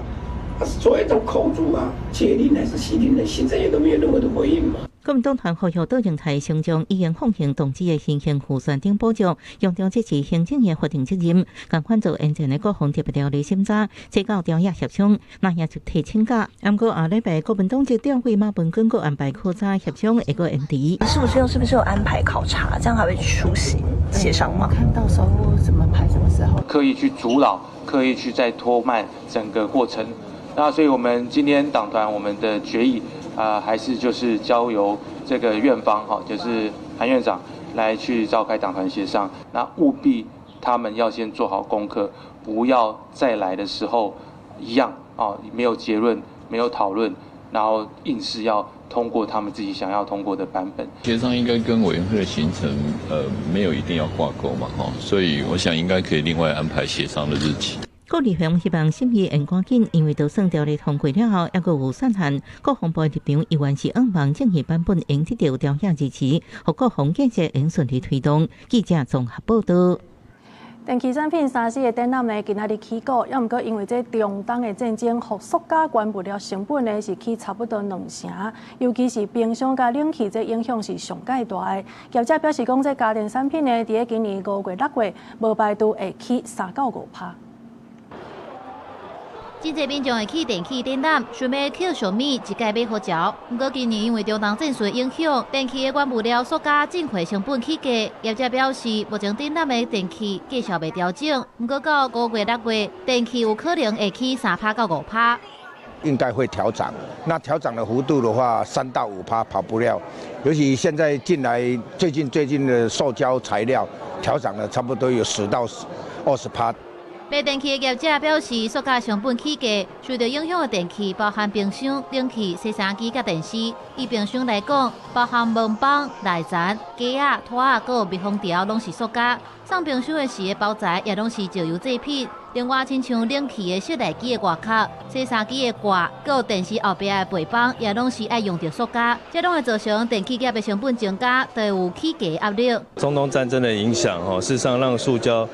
是昨天都扣住啊，解鈴還是繫鈴的，行政院都沒有任何的回應嘛。國民黨團呼籲卓榮泰先將已經放行動機的新型預算頂補助，用掉這次行政的法定責任，仝款做延前的國防特別條例審查，這到朝野協商，那也就提請假。毋過下禮拜國民黨籍調會馬文君閣安排考察協商，會閣延遲。是不是有安排考察？這樣還會出席協商嗎？看到時候怎麼排，什麼時候？刻意去阻擾，刻意去再拖慢整個過程。那所以我們今天黨團我們的決議。還是就是交由這個院方哈，就是韓院長來去召開黨團協商。那務必他們要先做好功課，不要再來的時候一樣啊，沒有結論，沒有討論，然後硬是要通過他們自己想要通過的版本。協商應該跟委員會的行程，沒有一定要掛鈎嘛，哈，所以我想應該可以另外安排協商的日期。郭立雄希望審議會趕緊，因為就算條例通過了後，猶閣有選項。國防部的立場猶原是向望正義版本會得到朝野支持，予國防建設會順利推動。記者綜合報導。電器產品3C的展覽呢，今仔日起鼓，猶毋過因為這中東的戰爭，予塑膠原物料成本呢是起差不多2成，尤其是冰箱佮冷氣，這影響是上蓋大的。業者表示講，這家電產品呢，佇咧今年5月、6月，無排除會起3到5%。真濟民眾會去電器展覽，想欲抾俗物，一改買予潮。毋過今年因為中東戰事的影響，電器的原物料、塑膠進貨成本起價。業者表示，目前展覽的電器價數未調整，毋過到5月、6月，電器有可能會起3%到5%。應該會調漲，那調漲的幅度的話，3到5%跑不了。尤其現在進來最近的塑膠材料調漲了，差不多有10到20%。賣電器的業者表示，塑膠成本起價，受到影響的電器包含冰箱、冷氣、洗衫機佮電視。以冰箱來講，包含門板、內層、架仔、拖仔，閣有密封條，攏是塑膠。送冰箱的時的包材也攏是石油製品。另外，親像冷氣的室內機的外殼、洗衫機的蓋，閣有電視後壁的背板，也攏是愛用著塑膠。這攏會造成電器業的成本增加，就會有起價壓力。中東戰爭的影響，吼，事實上讓塑膠，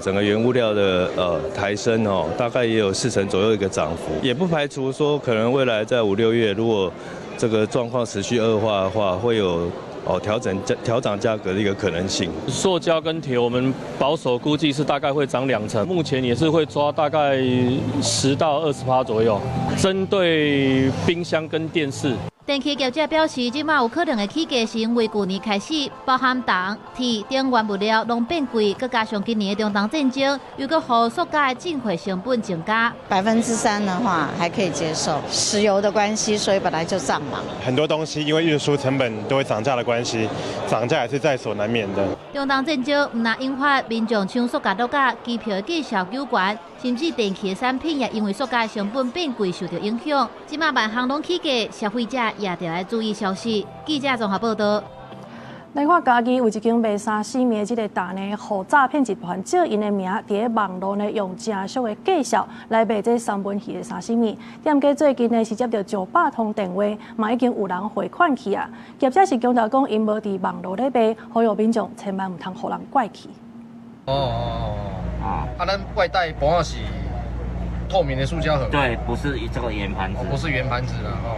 整個原物料的抬升，哦，大概也有4成左右一個漲幅，也不排除說可能未來在5、6月，如果這個狀況持續惡化的話，會有調整價調漲價格的一個可能性。塑膠跟鐵，我們保守估計是大概會漲2成，目前也是會抓大概10到20%左右，針對冰箱跟電視。電器業者表示，這馬有可能會起價，是因為舊年開始，包含銅、鐵等原物料攏變貴，閣加上今年的中東戰爭，又閣予塑膠的進貨成本增加。 3%的話還可以接受，石油的關係，所以本來就漲嘛。很多東西因為運輸成本都會漲價的關係，漲價也是在所難免的。中東戰爭毋但引發民眾搶塑膠橐仔，機票的價數飆懸，甚至電器的產品也因為塑膠的成本變貴受到影響。這馬萬項攏起價，消費者也著愛注意消息。記者綜合報道。來看嘉義有一間賣沙西米的這个店呢，予詐騙集團借𪜶的名，佇咧網路呢用誠俗的介紹來賣這三文魚的沙西米。毋過最近呢是接著上百通電話，嘛已經有人匯款去啊。業者是強調講，𪜶無佇網路咧賣，呼籲民眾千萬毋通予人拐去。哦哦哦，啊，咱外帶盤仔是透明的塑膠盒。對，不是這個圓盤子。不是圓盤子啦，哦。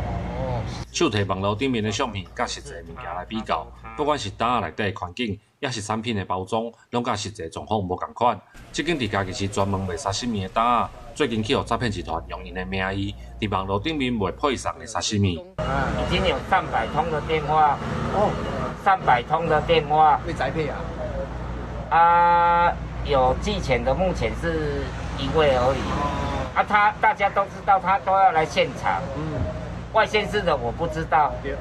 手提網路頂面的相片，佮實際物件來比較，不管是袋仔內底的環境，抑是產品的包裝，攏佮實際狀況無仝款。這間佇嘉義市專門賣沙西米的檔仔，最近去予詐騙集團用𪜶的名義，佇網路頂面賣配送的沙西米。已經有上百通的電話，哦，上百通的電話。被宅配啊？啊，有寄錢的，目前是一位而已。啊，他大家都知道，他都要來現場。外縣市的我不知道。對，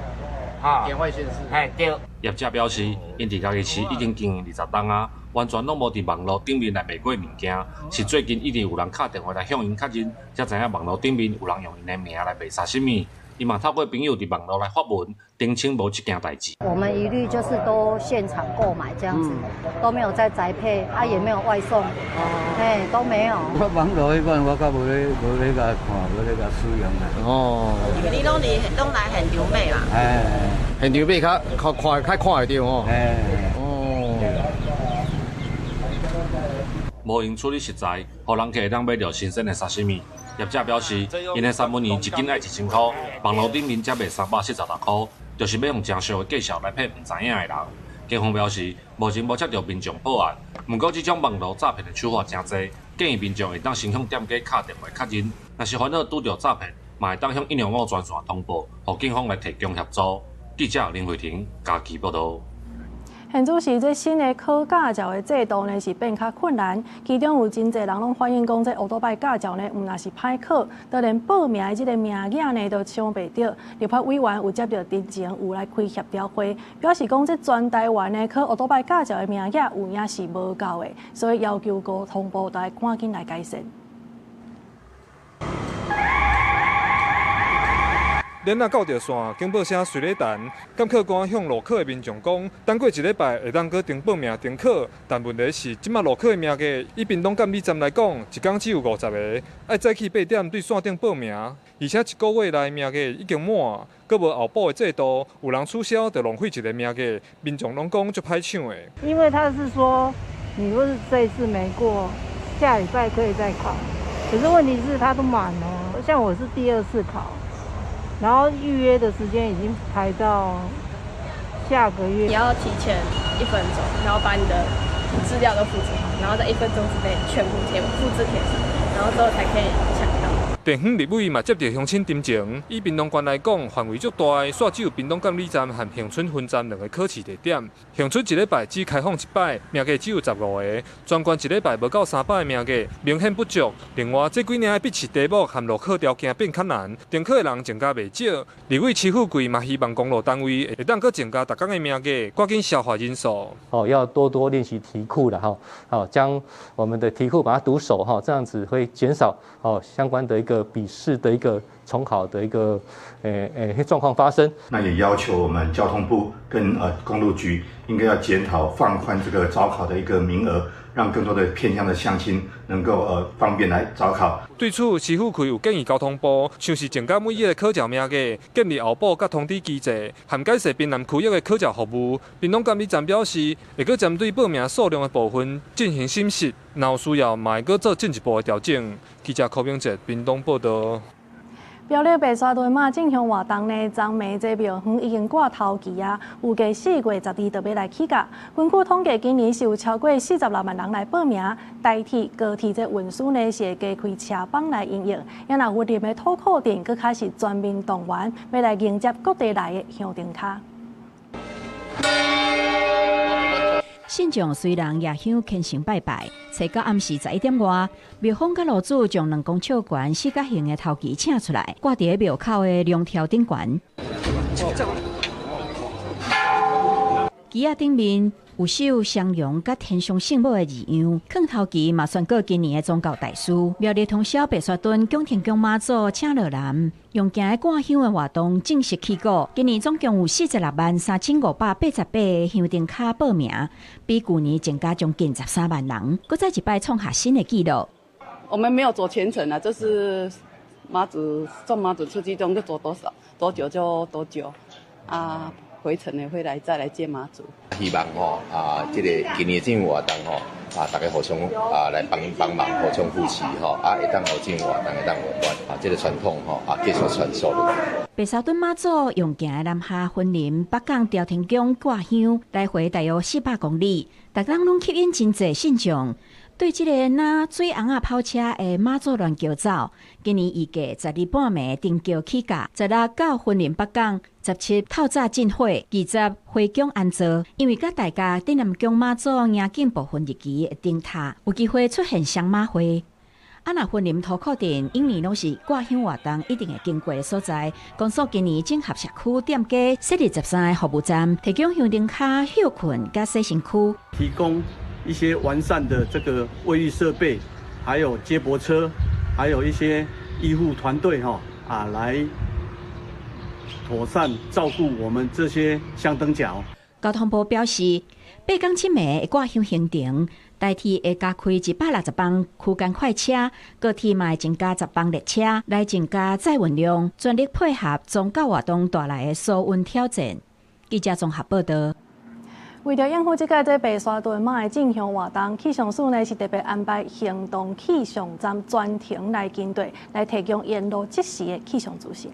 哈，外縣市。哎，對。業者表示，𪜶佇嘉義市已經經營20冬啊，完全攏無佇網路頂面來賣過物件，是最近一直有人敲電話來向𪜶確認，才知影網路頂面有人用𪜶的名來賣沙西米。伊嘛透過朋友佇網路來發文，澄清無這件代誌。我們一律就是都現場購買這樣子，都沒有在宅配，啊也沒有外送，哎都沒有。我網路彼款我較無咧無咧共看，無咧共使用啦。哦。你攏佇攏來現場買啦？哎，現場買較較看較看會著吼。哎。哦。無閒處理食材，予人客會當買著新鮮的沙西米。業者表示，𪜶的三文魚一斤愛1000箍，網路頂面才賣376箍，就是欲用誠俗的介紹來騙毋知影的人。警方表示，目前無接著民眾報案，毋過這種網路詐騙的手法誠濟，建議民眾會當先向店家敲電話確認，若是煩惱拄著詐騙，嘛會當向105專線通報，予警方來提供協助。記者林慧婷嘉義報導。現主時，這新的考駕照的制度呢是變較困難，其中有真濟人攏反映講，這歐多拜駕照呢，毋但是歹考，就連報名的這个名額呢都搶袂著。立法委員有接著陳情，有來開協調會，表示講這全台灣呢考歐多拜駕照的名額有影是無夠的，所以要求交通部來趕緊來改善。囡仔到著線，警報聲隨咧彈。監考官向路考的民眾講，等過一禮拜會當閣重報名重考。但問題是，這馬路考的名額，以屏東監理站來講，一工只有50个，愛早起8點對線頂報名，而且一个月內名額已經滿，閣無後補的制度，有人取消就浪費一个名額，民眾攏講足歹搶的。因為他是說，你若是這次沒過，下禮拜可以再考。可是問題是，他都滿了，像我是第二次考。然後預約的時間已經排到下個月。你要提前1分鐘，然後把你的資料都複製好，然後在1分鐘之內全部貼複製貼上，然後之後才可以搶到。地方立委嘛接著鄉親陳情，以屏東縣來講，範圍足大，煞只有屏東監理站和恆春分站兩个考試地點。恆春一禮拜只開放一擺，名額只有15个，全縣一禮拜無夠300个名額，明顯不足。另外，這幾年的筆試題目和路考條件變較難，重考的人增加袂少。立委徐富貴嘛希望公路單位會當閣增加逐工的名額，趕緊消化人數。哦，要多多練習題庫啦，哈，將我們的題庫把它讀熟，哈，這樣子會減少哦相關的一個筆試的一個重考的一個狀況發生。那也要求我們交通部跟公路局應該要檢討放寬這個早考的一個名額，讓更多的偏鄉的鄉親能夠方便來早考。對此，徐富貴有建議交通部，像是增加每日的考照名額，建立候補佮通知機制，含改善屏南區域的考照服務。屏東監理站表示，會閣針對報名數量的部分進行審視，若有需要，嘛會閣做進一步的調整。記者柯明哲屏東報道。苗栗白沙屯媽進香活動呢，昨暝這廟園已經掛頭旗啊，預計4月12就欲來起駕。根據統計，今年是有超過46萬人來報名。台鐵、高鐵這運輸呢是會加開車班來營運。也若雲林的土庫鎮，閣較是全面動員，欲來迎接各地來的香燈跤。信眾隨人夜香虔誠拜拜，初九暗時11點外，廟方佮爐主將2公尺懸四角形的頭旗請出來，掛佇廟口的龍柱頂懸。旗仔頂面有繡雙龍佮天上聖母的字樣，囥頭旗嘛宣告今年的宗教大事。苗栗通霄白沙屯蔣天宮媽祖請落南，用行的掛香的活動正式起鼓。今年總共有46萬3588個香燈跤報名，比舊年增加將近13萬人，閣再一擺創下新的紀錄。我們沒有走全程啊，就是媽祖送媽祖出去，總就走多少多久就多久啊。回程呢會來再來接媽祖。希望吼啊，這個今年這活動吼啊，大家互相啊來幫幫忙，互相扶持吼啊，會當予這個活動會當圓滿啊，這個傳統吼啊繼續傳承落去。白沙屯媽祖用行的南下雲林北港朝天宮掛香，來回大約400公里，逐工攏吸引真濟信眾。對這個若水尪仔跑車的媽祖鸞轎走，今年預計12半暝登轎起駕，16到雲林北港，17透早進火，20回宮安座。因為佮大家鎮南宮媽祖迎覲部分日期的燈塔，有機會出現雙馬會。啊，若雲林塗庫鎮，往年攏是掛香活動一定會經過的所在。公所今年整合社區店家設立13個服務站，提供香燈跤歇睏佮洗身軀，提供一些完善的這個衛浴設備，還有接駁車，還有一些醫護團隊，哈啊，來妥善照顧我們這些香燈腳。交通部表示，八港七暝掛香行程，台鐵會加開160班區間快車，高鐵嘛會增加10班列車，來增加載運量，全力配合宗教活動帶來的疏運挑戰。記者綜合報道。為著應付這屆這白沙屯媽的進香活動，氣象署呢是特別安排行動氣象站專程來跟隊，來提供沿路即時的氣象資訊。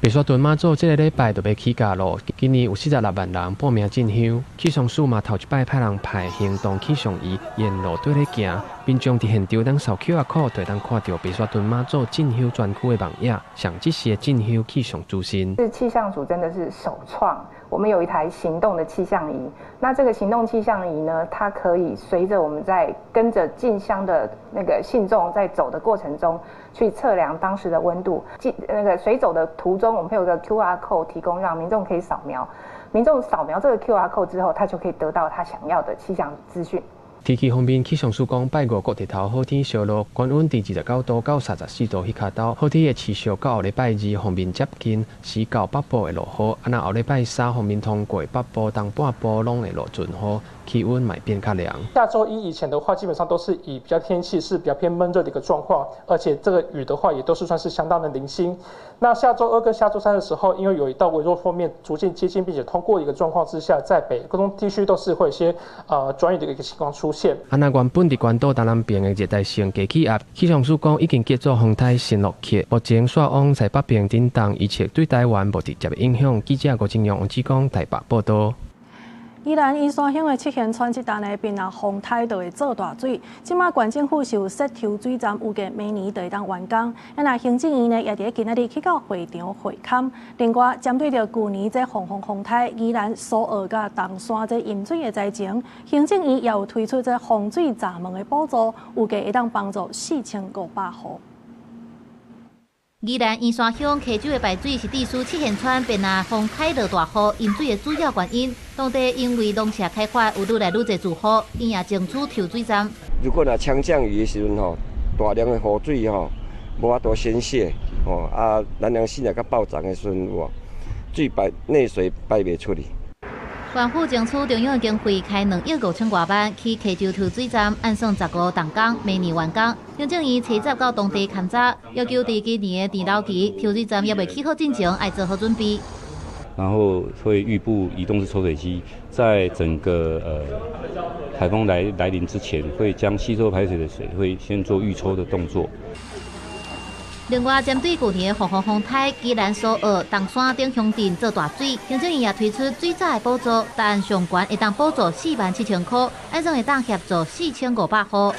白沙屯媽祖這个禮拜就欲起駕囉，今年有46萬人報名進香，氣象署嘛頭一擺派人派行動氣象儀沿路綴咧行，民眾佇現場當掃 QR code 就會當看著白沙屯媽祖進香專區的網頁，上即時的進香氣象資訊。是氣象署真的是首創，我們有一台行動的氣象儀。那這個行動氣象儀呢，它可以隨着我們在跟着進香的那個信眾在走的過程中，去測量當時的溫度。進那個隨走的途中，我們會有個 QR code 提供，讓民眾可以掃描。民眾掃描這個 QR code 之後，他就可以得到他想要的氣象資訊。天氣方面，氣象署講，拜五閣日頭好天燒熱，高溫佇29度到34度彼跤兜，好天會持續到後禮拜二鋒面接近，時到北部會落雨。啊，若後禮拜三鋒面通過，北部、東半部攏會落陣雨，氣溫嘛會變較涼。下週一以前的話，基本上都是以比較天氣是比較偏悶熱的一個狀況，而且這個雨的話也都是算是相當的零星。那下週二跟下週三的時候，因為有一道微弱鋒面逐漸接近並且通過一個狀況之下，在北東地區都是會有一些轉雨的一個情況出現。啊，若原本佇關島東南邊的熱帶性低氣壓，氣象署講已經叫做風台新洛克，目前煞往西北邊振動，預測對台灣無直接的影響。記者吳正陽、王志剛台北報導。宜蘭員山鄉的七賢村這單呢，變啊風颱就會做大水。這馬縣政府是有設抽水站，預計明年就會當完工。啊，若行政院呢，也佇今仔日去到會場會勘。另外，針對著舊年這黃風風颱，宜蘭蘇澳佮東山這淹水的災情，行政院也有推出這防水閘門的補助，預計會當幫助4500戶。宜蘭員山鄉溪州的排水是致使七賢村變啊風颱落大雨淹水的主要原因。當地因為農舍開發有愈來愈濟住戶，因也爭取抽水站。如果若強降雨的時陣吼，大量的雨水吼，無法度宣洩吼，啊，咱兩死若較爆漲的時陣有無？水排內水排袂出去。縣府爭取中央經費開2億5千外萬去溪州抽水站，按算15動工，明年完工。行政院初十到當地勘察，要求佇今年的除涝期，抽水站猶未起好進前，愛做好準備。然後會預布移動式抽水機，在整個颱風來臨之前，會將吸收排水的水會先做預抽的動作。另外，針對舊年的防洪風颱，宜蘭蘇澳、東山等鄉鎮做大水，行政院也推出水災的補助，但上懸會當補助4萬7千箍，按算會當協助4500戶。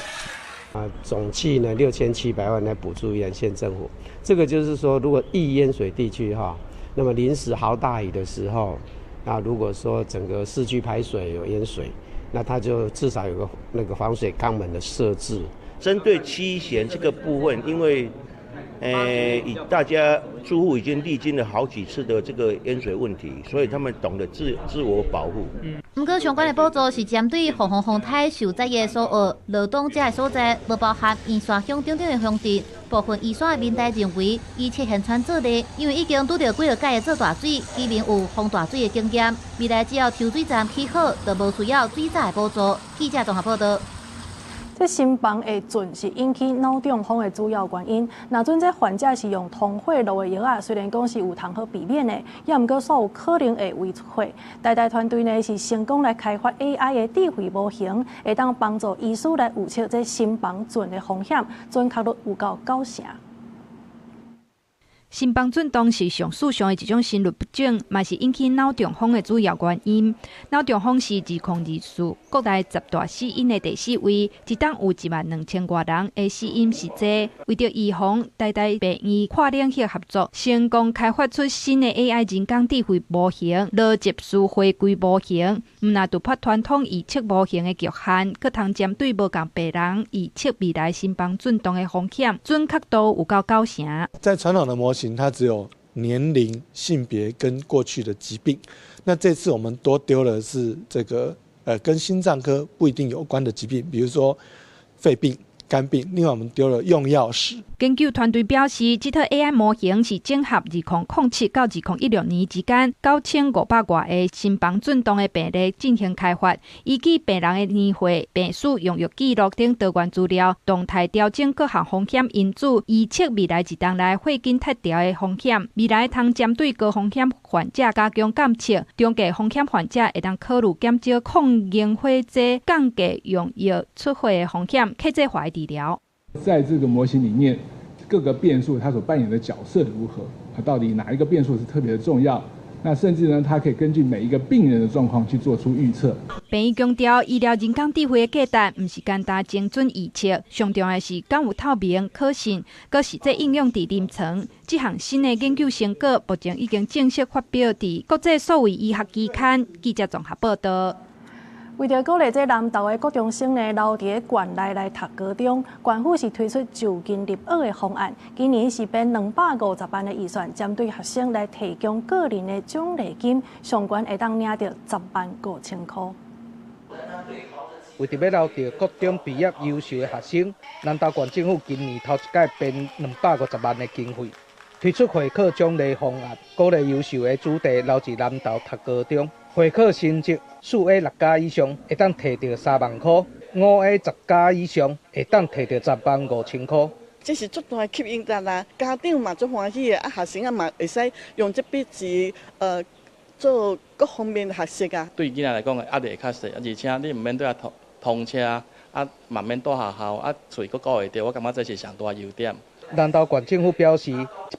啊，總計呢6700萬來補助宜蘭縣政府。這個就是說，如果易淹水地區哈，那麼臨時豪大雨的時候，那如果說整個市區排水有淹水，那它就至少有個那個防水肛門的設置。針對七賢這個部分，因為以大家住戶已經歷經了好幾次的這個淹水問題，所以他們懂得自我保護。毋過相關的補助是針對防洪風颱受災的蘇澳、羅東這个所在，無包含員山鄉等等的鄉鎮。部分宜山的民代認為，以七賢村做例，因為已經拄著幾落屆的做大水，居民有防大水的經驗，未來只要抽水站起好，就無需要水災的補助。記者綜合報道。這心房會震是引起腦中風的主要原因。若準這患者是用通血路的藥仔，雖然講是有通好避免的，也毋過煞有可能會胃出血。台大團隊呢是成功來開發 AI 的智慧模型，會當幫助醫師來預測這心房震的風險，準確率有夠9成。心房震動是上死傷的一種心律不整，嘛是引起腦中風的主要原因。腦中風是2024國內10大死因的第四位，一冬有1萬2千外人的死因是這。為著預防，台大病院跨領域合作，成功開發出新的 AI 人工智慧模型——邏輯斯回歸模型。毋但突破傳統預測模型的局限，閣通針對無仝病人預測未來心房震動的風險，準確度有夠9成。在傳統的模型，它只有年齡、性別跟過去的疾病。那這次我們多丟的是這個，跟心臟科不一定有關的疾病，比如說肺病、肝病。另外，我們丟了用藥史。研究團隊表示，這套 AI 模型是整合2007到2016年之間9500外个心房震動的病例進行開發，依據病人的年歲、病史、用藥記錄等多元資料，動態調整各項風險因子，預測未來一冬內血管脫掉的風險。未來通針對高風險患者加強監測，中低風險患者會當考慮減少抗凝血劑、降低用藥出血的風險，客製化的治療。在這個模型裡面，各個變數它所扮演的角色如何？啊，到底哪一個變數是特別的重要？那甚至呢，它可以根據每一個病人的狀況去做出預測。病院強調，醫療人工智慧的價值，毋是簡單精準預測，上重要的是敢有透明、可信，閣實際應用佇臨床。這項新的研究成果，目前已經正式發表佇國際數位醫學期刊。記者綜合報道。為著鼓勵這南投的國中生呢，留佇縣內來讀高中，縣府是推出就近入學的方案。今年是編250萬的預算，針對學生來提供個人的獎勵金，上懸會當領著10萬5千箍。為著欲留著國中畢業優秀的學生，南投縣政府今年頭一擺編250萬的經費，推出會考獎勵方案，鼓勵優秀的子弟留佇南投讀高中。會考成績4A 6加以上，會當提著3萬箍；5A 10加以上，會當提著10萬5千箍。這是足大的吸引力啦，家長嘛足歡喜的，啊學生仔嘛會使用這筆錢做各方面的學習啊。對囡仔來講，壓力會較細，而且你毋免對遐通車，啊嘛免蹛學校，啊喙閣顧會著，我感覺這是上大優點。南投縣政府表示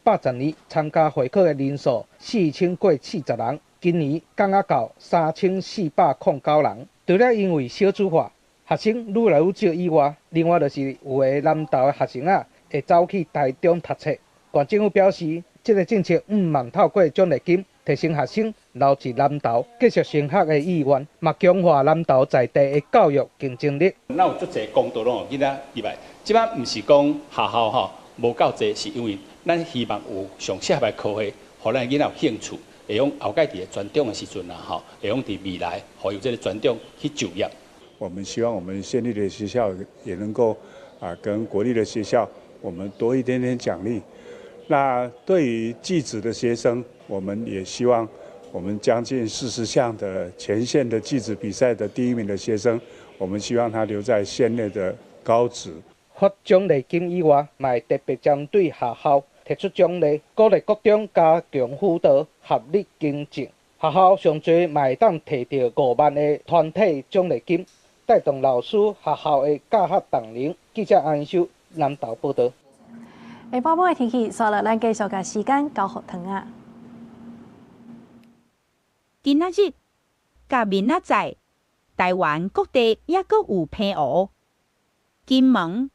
，110年參加會考的人數4,000過40人。今年降仔到3409人，除了因為少子化，學生愈來愈少以外，另外就是有的南投的學生仔會走去台中讀冊。縣政府表示，這个政策毋望透過獎勵金提升學生留佇南投繼續升學的意願，嘛強化南投在地的教育競爭力。咱有足濟公道攏予囡仔入來，這擺毋是講學校吼無夠濟，是因為咱希望有上適合的科系，予咱囡仔有興趣。會用後蓋佇咧專長的時陣啦，吼，會用佇未來，予有這个專長去就業。我們希望我們縣立的學校也能夠啊，跟國立的學校，我們多一點點獎勵。那對於技職的學生，我們也希望我們將近40項的全縣的技職比賽的第一名的學生，我們希望他留在縣內的高職。發獎勵金以外，嘛會特別針對學校提出獎勵，鼓勵國中加強輔導，合力精進。學校上濟嘛會當提著5萬的團體獎勵金，帶動老師學校的教學動能。記者安秀南投報道。下晡晡的天氣，煞落咱繼續共時間交予糖仔。今仔日佮明仔載，台灣各地猶閣有澎湖、金門、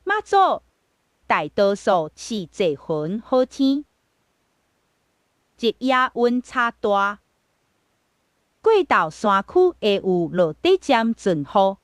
馬祖，大多數是濟雲好天，日夜溫差大，過晝山區會有落短暫陣雨。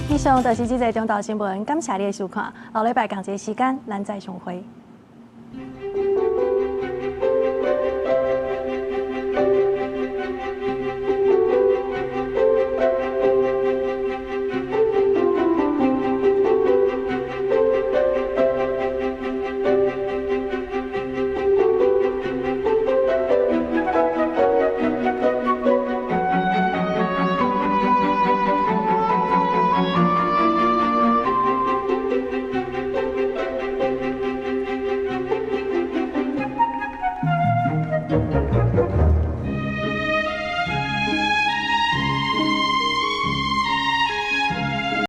以上就是這節中晝新聞，感謝你的收看。後禮拜仝一个時間，咱再相會。